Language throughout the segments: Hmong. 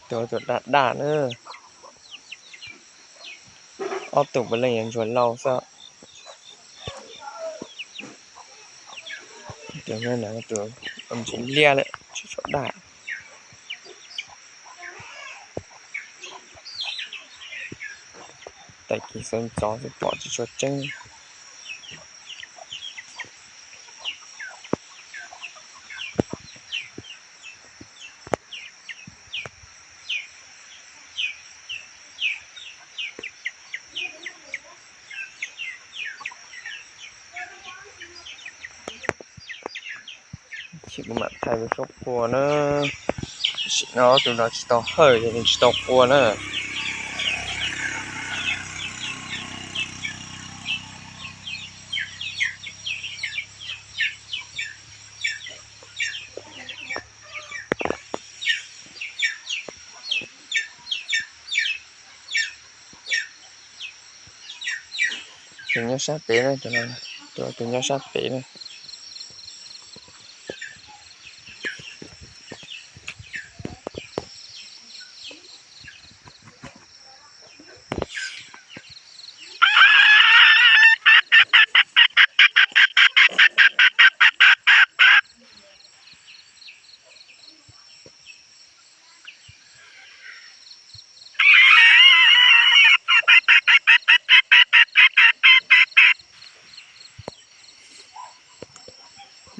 Tus, tus daj daj na. Ob tug puav leej yuav ntsuag lauj xwb. Tus, tus ntsis liab lawm tsis tshua daj. Tag kis xeeb txov xwb pom tsis tshua tseeb. Ces kuv mam thaij tus saub qua na. Tam sim no tus no tsis tau hawj ces nws tsis tau qua na. Tus nyob sab pem na, tus, tus nyob sab pem na.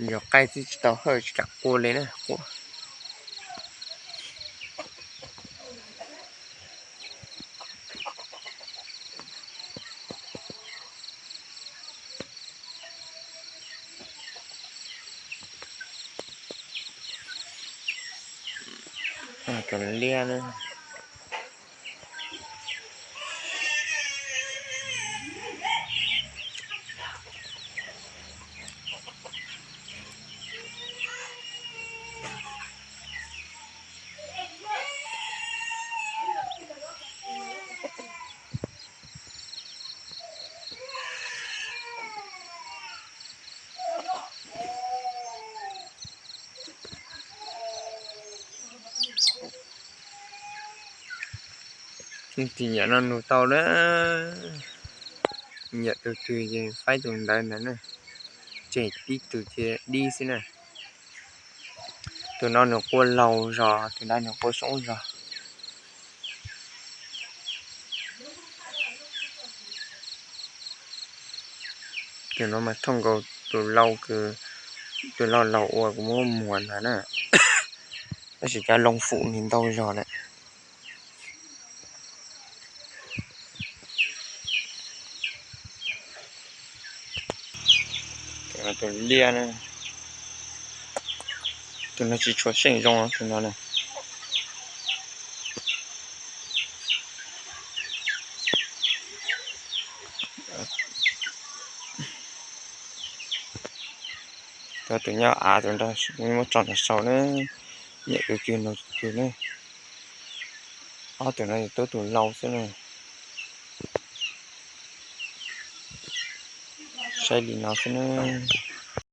Yog qaij twb tsis tau hawj tsis kam qua li na, qua. Tus liab na. Tus nyuam no nug tau na, nyiam tus twg ces faib tus ntawd ntag na. Tseg tib tug ces dib xwb na. Tus no nws qua laus zog, tus ntawd nws qua soob zog. Tus no mas thooj nkaus tus lau, tus lau laus uas kuv muab muag ntawd na, tab sis cov loo fum nws ntau zog na. Tus liab na, tus no tsis tshua seej zoo tus no na. Cov tus nyob av tus nrag muab tso nram saud na, nyiam tus twg nug tus twg na. Ob tus no yog tub tus lau xwb na. Saib li no xwb na.